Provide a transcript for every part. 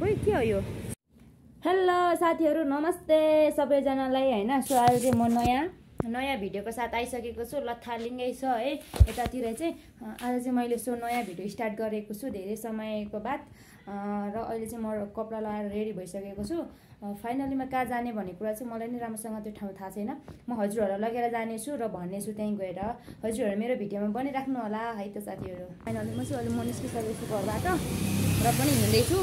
ओइ के हो यो? हेलो साथीहरु, नमस्ते सबैजनालाई हैन। सो आज चाहिँ म नयाँ भिडियोको साथ आइसकेको छु। लथालिङ्गै छ है यतातिर चाहिँ। आज चाहिँ मैले नयाँ भिडियो स्टार्ट गरेको छु धेरै समयको बाद। र अहिले चाहिँ म कपडा लगाएर रेडी भइसकेको छु। फाइनली म कहाँ जाने भन्ने कुरा चाहिँ मलाई नि राम्रोसँग त्यो ठाउँ थाहा छैन। म हजुरहरूलाई लगेर जानेछु र भन्नेछु त्यहीँ गएर। हजुरहरू मेरो भिडियोमा बनिराख्नु होला है त साथीहरु। फाइनली म चाहिँ अहिले म निस्किसकेको छु घरबाट र पनि हिँड्दैछु।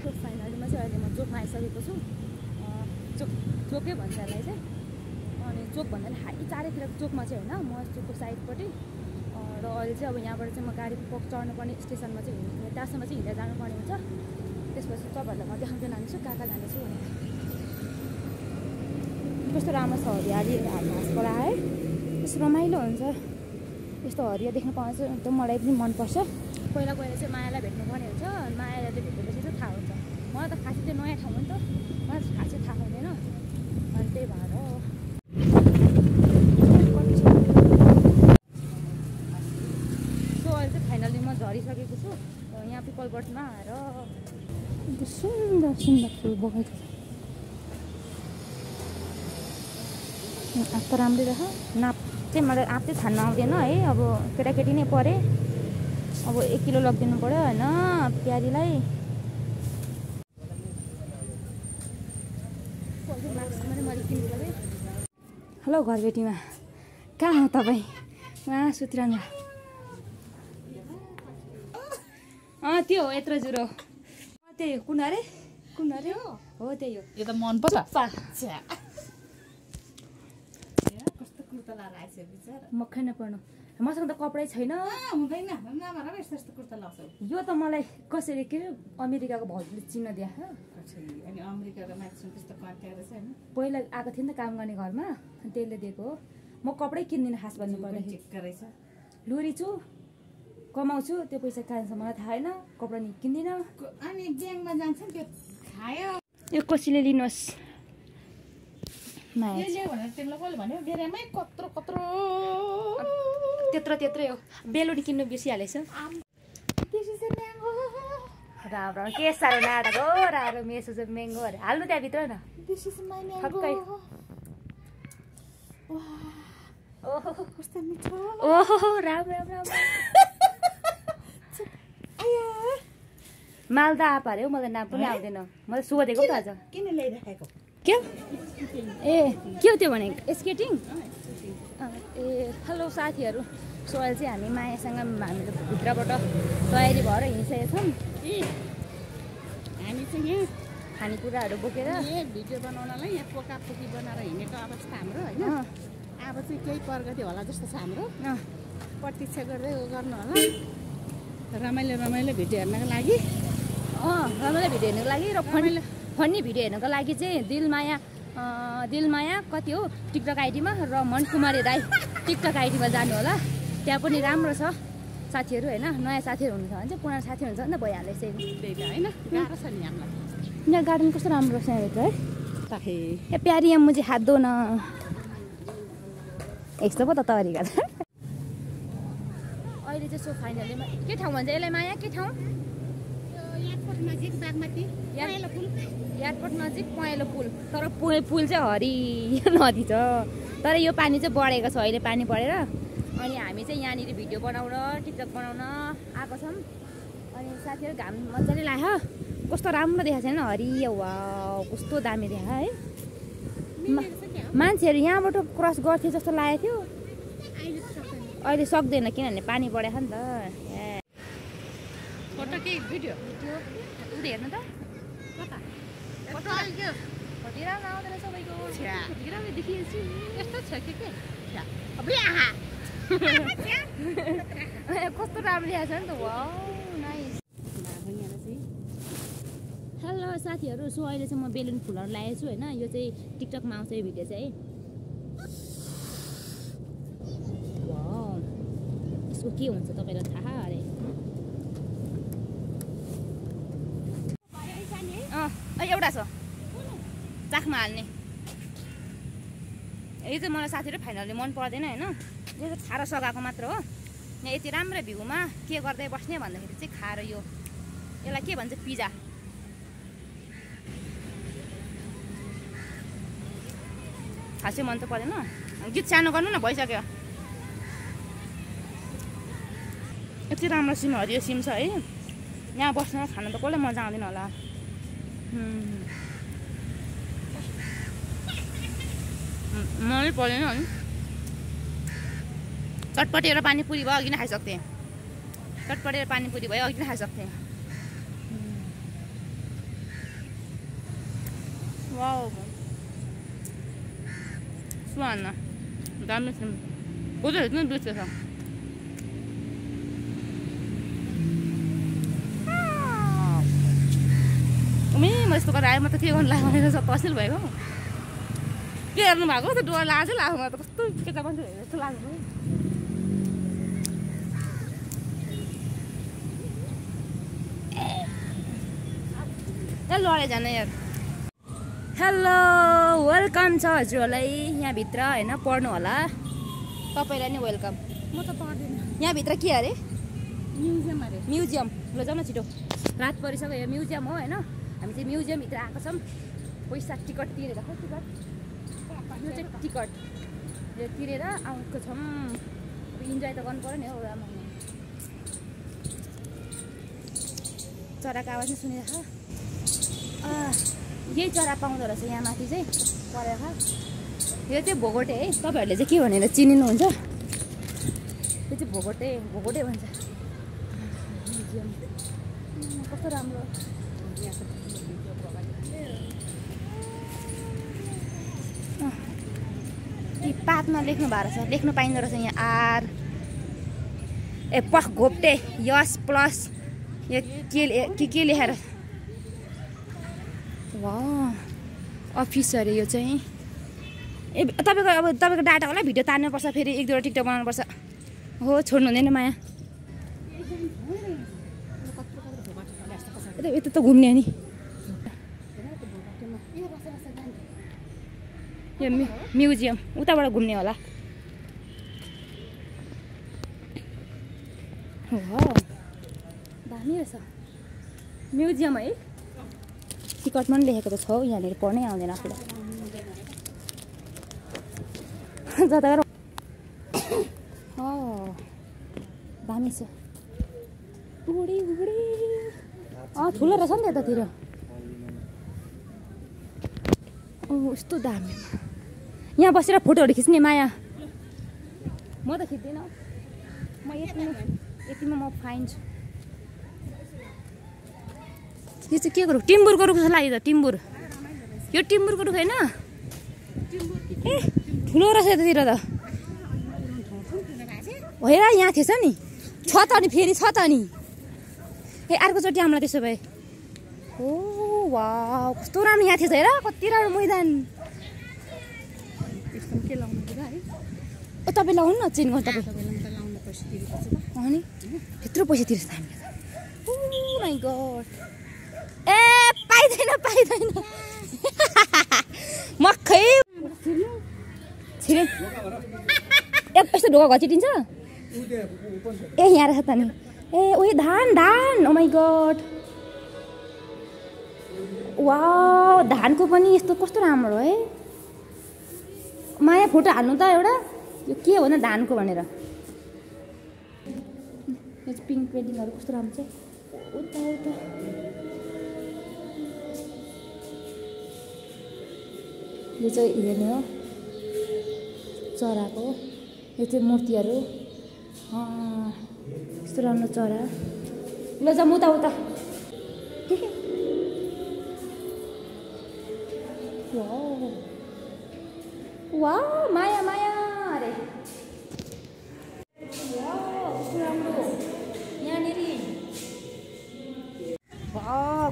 फाइनली अहिले म चोकमा आइसकेको छु। चोकै भन्छ यसलाई चाहिँ। अनि चोक भन्दा नि हाई चारैतिरको चोकमा चाहिँ होइन, म चोकको साइडपट्टि। र अहिले चाहिँ अब यहाँबाट चाहिँ म गाडी चढ्नुपर्ने स्टेसनमा चाहिँ त्यहाँसम्म चाहिँ हिँडेर जानुपर्ने हुन्छ। त्यसपछि तपाईँहरूलाई म देखाउँदै लानेछु कहाँ कहाँ जानेछु भने। कस्तो राम्रो छ हरियाली घाँसपाला है, कस्तो रमाइलो हुन्छ। यस्तो हरिया देख्न पाउँछ एकदम मलाई पनि मनपर्छ। पहिला गएर चाहिँ मायालाई भेट्नुपर्ने हुन्छ। मायालाई भेटेपछि चाहिँ थाहा हुन्छ। मलाई त खासै त्यो नयाँ ठाउँ हो नि त, मलाई खासै थाहा हुँदैन। अनि त्यही भएर सो अहिले चाहिँ फाइनली म झरिसकेको छु यहाँ पिपलबटमा। र सुन्दर सुन्दर फुल बगैँचा छ। आँप त राम्रै रहेछ। नाप चाहिँ मलाई आँप चाहिँ छान्न आउँदैन है। अब केटाकेटी नै परे, अब 1 किलो लगिदिनु पऱ्यो होइन प्यारीलाई। हेलो घरबेटीमा, कहाँ हो तपाईँ? उहाँ सुतिरहनु। त्यो हो यत्रो जुरो। त्यही हो। कुन अरे हो त्यही हो। यो त मन पर्छ। कस्तो कुर्ता लगाएर आइसक्यो बिचारा। मक्खै नपर्नु। मसँग त कपडै छैन। हुँदैन नभएर यस्तो कुर्ता लगाउँछ। यो त मलाई कसरी के अमेरिकाको भाउजूले चिन्न दिए। अनि अमेरिकाको मान्छेसँग त्यस्तो कन्ट्याक्ट रहेछ हैन। पहिला आएको थिएँ नि त काम गर्ने घरमा, अनि त्यसले दिएको हो। म कपडै किन्दिनँ खास भन्नु पर्दाखेरि। रहेछ लुरी छु, कमाउँछु, त्यो पैसा कहाँ जान्छ मलाई थाहा छैन। कपडा नि किन्दिनँ। अनि ब्याङ्कमा जान्छ नि त्यो खायो। यो कसैले लिनुहोस् माया। यो ल्याउ भनेर तिमीलाई कसले भन्यो? बेरामै कत्रो त्यत्रै हो। बेलुनी किन्नु बिर्सिहालेछ। राम्रो के साह्रो नाटक हो। राम्रो मेसो चाहिँ महँगो अरे हाल्नु त्यहाँभित्र न। ठक्कै ओहो कस्तो मिठो। ओहो राम्रो मालदा आप अरे हो। मलाई नाम पनि आउँदैन। मलाई सोधेको पो थाहा छ। किन ल्याइराखेको? के के हो त्यो भनेको? स्केटिङ। ए हेलो साथीहरू, सो अहिले चाहिँ हामी मायासँग हामीले भित्रबाट तयारी भएर हिँडिसकेका छौँ। हामी चाहिँ यहाँ खानेकुराहरू बोकेर भिडियो बनाउनलाई यहाँ पोकापोकी बनाएर हिँडेको अवस्था हाम्रो होइन। अब चाहिँ केही प्रगति होला जस्तो छ हाम्रो। प्रतीक्षा गर्दै गर्नु होला। रमाइलो भिडियो हेर्नको लागि। रमाइलो भिडियो हेर्नुको लागि र फनी भिडियो हेर्नुको लागि चाहिँ दिलमाया कति हो टिकटक आइडीमा र मनकुमारी राई टिकटक आइडीमा जानु होला। त्यहाँ पनि राम्रो छ साथीहरू होइन। नयाँ साथीहरू हुनुहुन्छ भने चाहिँ पुरानो साथीहरू हुन्छ नि त भइहाल्छ। त्यही त होइन, गाह्रो छ नि हामीलाई। यहाँ गार्डन कस्तो राम्रो छ यहाँभित्र है। ताखे ए प्यारी यहाँ मुझे हात दो न। यस्तो पो त तरिका छ। अहिले चाहिँ सो फाइनली के ठाउँ भन्छ यसलाई माया? के ठाउँ? एयरपोर्ट नजिक बागमती एयरपोर्ट नजिक पहेँलो पुल। तर पुल चाहिँ हरियो नदी छ। तर यो पानी चाहिँ बढेको छ अहिले, पानी बढेर। अनि हामी चाहिँ यहाँनिर भिडियो बनाउन टिकटक बनाउन आएको छौँ। अनि साथीहरू घाम मजाले लाग्यो। कस्तो राम्रो देखाएको छैन हरियो? वाउ कस्तो दामी देखा है। मान्छेहरू यहाँबाट क्रस गर्थे जस्तो लागेको थियो। अहिले सक्दैन किनभने पानी बढेको नि त। फोटो के भिडियो उयो हेर्नु त कता फोटो राम्रो आउँदैन सबैको। राम्रो देखिएछु यस्तो छ के कस्तो राम्रो देखाएको छ नि त। Wow nice. हेलो साथीहरू, सो अहिले चाहिँ म बेलुन फुलहरू ल्याएको छु होइन। यो चाहिँ टिकटकमा आउँछ यो भिडियो चाहिँ है। वाउ यसको के हुन्छ तपाईँलाई थाहा अरे? एउटा छ चाखमा हाल्ने। यो चाहिँ मलाई साथीहरू फाइनली मन पर्दैन होइन। यो चाहिँ छारा सघाएको मात्र हो। यहाँ यति राम्रो भ्यूमा के गर्दै बस्ने भन्दाखेरि चाहिँ खाएर यसलाई के भन्छ पिज्जा खासै मन त परेन गीत सानो गर्नु न भइसक्यो यति राम्रो सिम हरियो सिम छ है यहाँ बस्न खानु त कसलाई मजा आउँदैन होला मनै परेन है चटपटी र पानीपुरी भयो अघि नै खाइसक्थेँ चटपटी र पानीपुरी भयो अघि नै खाइसक्थेँ वाउ सुहाना दामी सिम कोही पनि बिर्सेछ म यस्तो गरेर आएँ म त के गर्नु लाग्यो तसिल भएको के गर्नु भएको त डर लाग्छ लाग्यो मलाई त कस्तो केटा मान्छे जस्तो लाग्यो लडे जाने यार हेलो वेलकम छ हजुरहरूलाई यहाँभित्र होइन पढ्नु होला तपाईँलाई नि वेलकम म त पढ्दिनँ यहाँभित्र के अरे म्युजियम अरे म्युजियम ल जाउँ न छिटो रात परिसक्यो यो म्युजियम हो होइन हामी चाहिँ म्युजियमभित्र आएको छौँ पैसा टिकट तिरेर खै टिकट यो चाहिँ टिकट यो तिरेर आएको छौँ इन्जोय त गर्नु पऱ्यो नि हौ राम्रो चराको आवाज नै सुनिरहेको यही चरा पाउँदो रहेछ यहाँ माथि चाहिँ परेर यो चाहिँ भोगोटे है तपाईँहरूले चाहिँ के भनेर चिनिनुहुन्छ यो चाहिँ भोगोटे भन्छ म्युजियम कस्तो राम्रो पातमा लेख्नु भएको रहेछ लेख्नु पाइँदो रहेछ यहाँ आर ए पख घोप्टे यस प्लस यो के लेखेर वाह अफिस अरे यो चाहिँ ए तपाईँको डाटा होला भिडियो तान्नुपर्छ फेरि एक दुईवटा टिकटक बनाउनुपर्छ हो छोड्नु हुँदैन माया यता त घुम्ने नि यो म्युजियम उताबाट घुम्ने होला दामी रहेछ म्युजियम है टिकटमा पनि लेखेको त छ यहाँनिर पढ्नै आउँदैन आफूलाई जता दामी छ उडी ठुलो रहेछ नि त यतातिर यस्तो दामी यहाँ बसेर फोटोहरू खिच्ने माया म त खिच्दिनँ म यतिमा म फाइन छु यो चाहिँ के गरौँ टिम्बुरको रुख जस्तो लाग्यो त टिम्बुर यो टिम्बुरको रुख होइन ए ठुलो रहेछ यतातिर त होइन यहाँ थिएछ नि छ त नि फेरि छ त नि ए अर्कोचोटि आउँला त्यसो भए ओ वाउ कस्तो राम्रो यहाँ थिएछ हेर कति राम्रो मैदान के लाउनु है ओ तपाईँ लाउनु न चेन्ज गर्नु तपाईँ अनि यत्रो पैसा तिर्छ हामीले त ओ माइ गड ए पाइँदैन मक्खै छिरे यस्तो ढोका घचिटिन्छ ए यहाँ रहेछ त नि ए उयो धान ओ माइ गड वाउ धानको पनि यस्तो कस्तो राम्रो है माया फोटो हाल्नु त एउटा यो के हो न धानको भनेर यो चाहिँ पिङ्क पेन्टिङहरू कस्तो राम्रो छ उता यो चाहिँ हेर्नु हो चराको यो चाहिँ मूर्तिहरू कस्तो राम्रो चरा ल जाऊँ उता वाह माया अरे कस्तो राम्रो यहाँनिर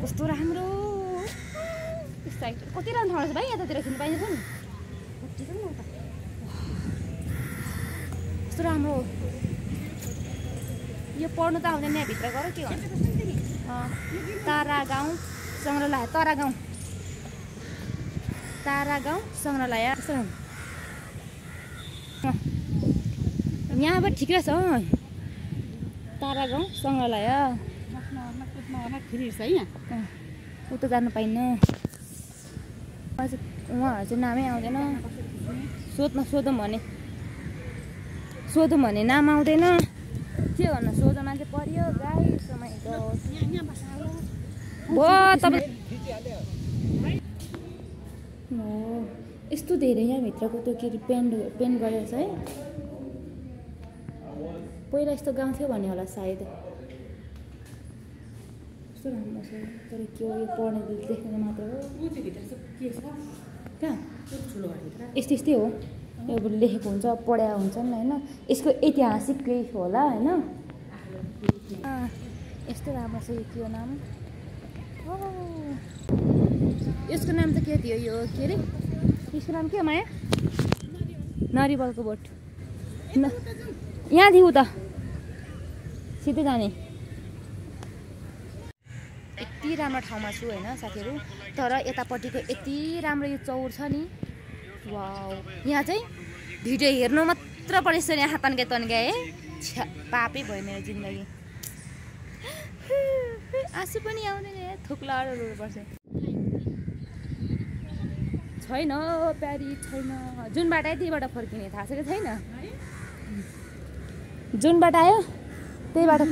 कस्तो राम्रो कति राम्रो ठाउँ छ भाइ यतातिर खिच्नु पाइन्छ नि कस्तो राम्रो यो पढ्नु त आउँदैन यहाँभित्र गर के भन्छ तारा गाउँ सङ्ग्रहालय तारा गाउँ सङ्ग्रहालय कस्तो राम्रो यहाँबाट ठिकै छ तारा गाउँ सङ्ग्रहालय फ्री छ है यहाँ उता जानु पाइन्न उहाँहरू चाहिँ नामै आउँदैन सोधौँ भने नाम आउँदैन के गर्नु सोझो मान्छे पर्यो गाई समय यस्तो धेरै यहाँभित्रको त्यो के अरे पेन्ट गरेको छ है पहिला यस्तो गाउँथ्यो भन्ने होला सायद कस्तो राम्रो छ तर के हो यो पढ्ने देख्ने मात्र हो कहाँ यस्तै हो यो लेखेको हुन्छ पढाएको हुन्छ नि होइन यसको ऐतिहासिक केही होला होइन यस्तो राम्रो छ यो के हो नाम यसको नाम त के थियो यो के अरे यसको नाम के हो माया नरिवलको बोट यहाँ थियो त सिधै जाने यति राम्रो ठाउँमा छु होइन साथीहरू तर यतापट्टिको यति राम्रो यो चौर छ नि वाउ यहाँ चाहिँ भिडियो हेर्नु मात्र परेछ नि आँखा तन्काए है पापै भयो मेरो जिन्दगी आँसु पनि आउँदैन थुक्ला पर्छ छैन प्यारी छैन जुन बाटो आयो त्यहीबाट फर्किने थाहा छ कि छैन जुन बाटो आयो त्यही बाटो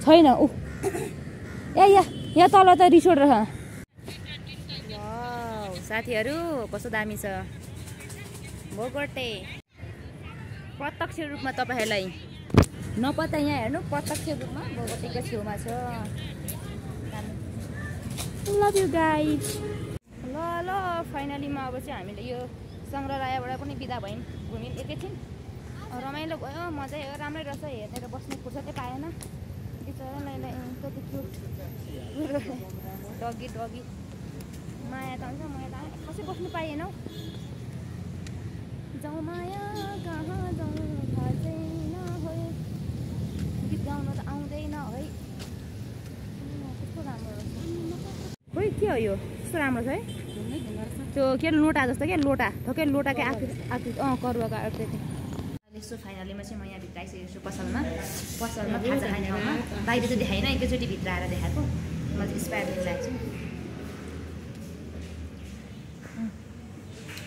छैन ऊ यहाँ तल त रिसोर्ट रह साथीहरू कस्तो दामी छ बोगटे प्रत्यक्ष रूपमा तपाईँहरूलाई नपत्ता यहाँ हेर्नु प्रत्यक्ष रूपमा बोगटेको छेउमा छ लभ यु गाइज ल फाइनलीमा अब चाहिँ हामीले यो सङ्ग्रहालयबाट पनि बिदा भयौँ घुम्यौँ एकैछिन रमाइलो भयो मजै हो राम्रै रहेछ हेर्ने र बस्ने फुर्सदै पाएन बिचरा नाइलाई कति क्युट डगी माया त हुन्छ माया त खासै बस्नु पाएन हौ जाउँ माया कहाँ जाउँ थाहा छैन हो गीत गाउन त आउँदैन है कस्तो राम्रो रहेछ खोइ के हो यो कस्तो राम्रो छ है त्यो के लोटा जस्तो क्या लोटा ठोकै लोटाकै आकृति करुवाको आकृति यसो फाइनलीमा चाहिँ म यहाँ भित्र आइसकेको छु पसलमा खाजा खाने ठाउँमा बाहिर चाहिँ देखाएन एकैचोटि भित्र आएर देखाएको म चाहिँ स्पायर लिएर छु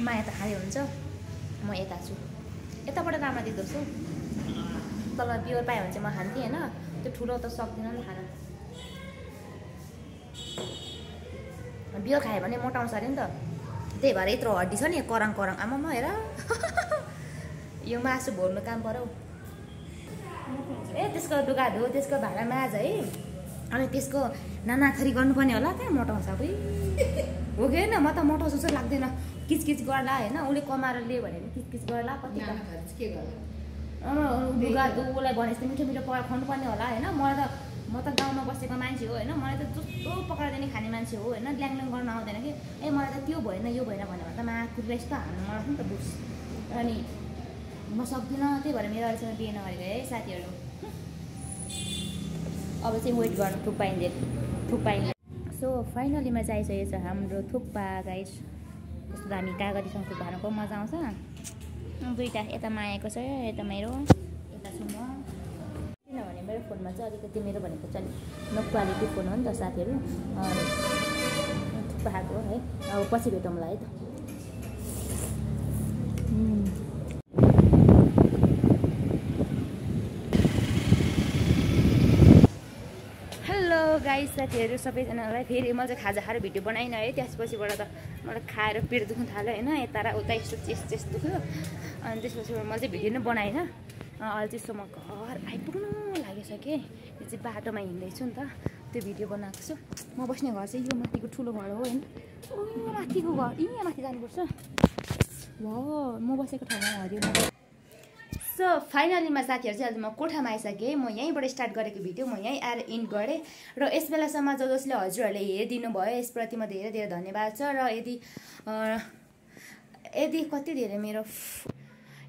माया त खाँदै हुन्छ म यता छु यताबाट राम्रो देख्दो छु तल बियर पायो भने चाहिँ म खान्थेँ होइन त्यो ठुलो त सक्दिनँ नि खान बियर खायो भने मोटाउँछ अरे नि त त्यही भएर यत्रो हड्डी छ नि कराङ आमामा हेर यो मासु भोर्नु काम पर्यो त्यसको लुगा धो त्यसको भाँडा माझ है अनि त्यसको नानाथरी गर्नुपर्ने होला त्यहाँ मोटाउँछ कोही हो कि होइन म त मोटाउँछु जस्तो लाग्दैन किचकिच गर्ला होइन उसले कमाएर लियो भने किचकिच गर्ला कति के गर्ला लुगा धो उसलाई भनेपछि मिठो मिठो खुवाउनु पर्ने होला होइन म त गाउँमा बसेको मान्छे हो होइन मलाई त जस्तो पकाएर दिने खाने मान्छे हो होइन ल्याङल्याङ गर्न आउँदैन कि मलाई त त्यो भएन यो भएन भन्यो भने त माकुर यस्तो हाल्नु मलाई नि त बुझ्छ अनि म सक्दिनँ त्यही भएर मेरो अहिलेसम्म बिहे नगरेको है साथीहरू अब चाहिँ वेट गर्नु थुक्पाइले सो फाइनलीमा चाहिँ आइसकेको छ हाम्रो थुक्पा गाइस कस्तो दामी कागतीसँग थुक्पा खानुको मजा आउँछ दुईवटा यता मायाको छ यता मेरो यता छु म किनभने मेरो फोनमा चाहिँ अलिकति मेरो भनेको चाहिँ लो क्वालिटी फोन हो नि त साथीहरू थुक्पा खाएको है अब पछि भेटौँला है त गाइस साथीहरू सबैजनालाई फेरि म चाहिँ खाजा खाएर भिडियो बनाइनँ है त्यसपछिबाट त मलाई खाएर पेट दुख्नु थाल्यो होइन यता र उता यस्तो चेस्ट दुख्यो अनि त्यसपछिबाट मैले चाहिँ भिडियो नै बनाइनँ अहिले चाहिँ यसो म घर आइपुग्नु लागिसकेँ यो चाहिँ बाटोमा हिँड्दैछु नि त त्यो भिडियो बनाएको छु म बस्ने घर चाहिँ यो माथिको ठुलो घर हो होइन माथिको घर यहाँ माथि जानुपर्छ म बसेको ठाउँमा हरियो सो फाइनलीमा साथीहरू चाहिँ आज म कोठामा आइसकेँ म यहीँबाट स्टार्ट गरेको भिडियो म यहीँ आएर इन्ड गरेँ र यस बेलासम्म जसले हजुरहरूले हेरिदिनु भयो यसप्रति म धेरै धेरै धन्यवाद छ र यदि कति धेरै मेरो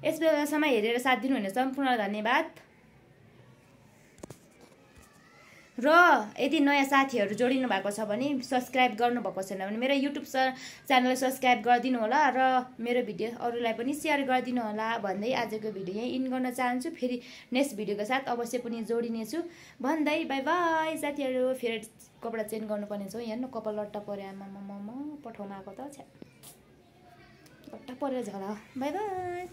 यस बेलासम्म हेरेर साथ दिनुहुने सम्पूर्ण धन्यवाद र यदि नयाँ साथीहरू जोडिनु भएको छ भने सब्सक्राइब गर्नुभएको छैन भने मेरो युट्युब च्यानल सब्सक्राइब गरिदिनु होला र मेरो भिडियो अरूलाई पनि सेयर गरिदिनु होला भन्दै आजको भिडियो यहीँ इन गर्न चाहन्छु। फेरि नेक्स्ट भिडियोको साथ अवश्य पनि जोडिनेछु भन्दै बाई बाई साथीहरू। फेरि कपडा चेन्ज गर्नुपर्ने छ हेर्नु कपाल लट्टा पऱ्यो आमा पठाउन आएको त छ्या लट्टा परेर झला बाई बाई।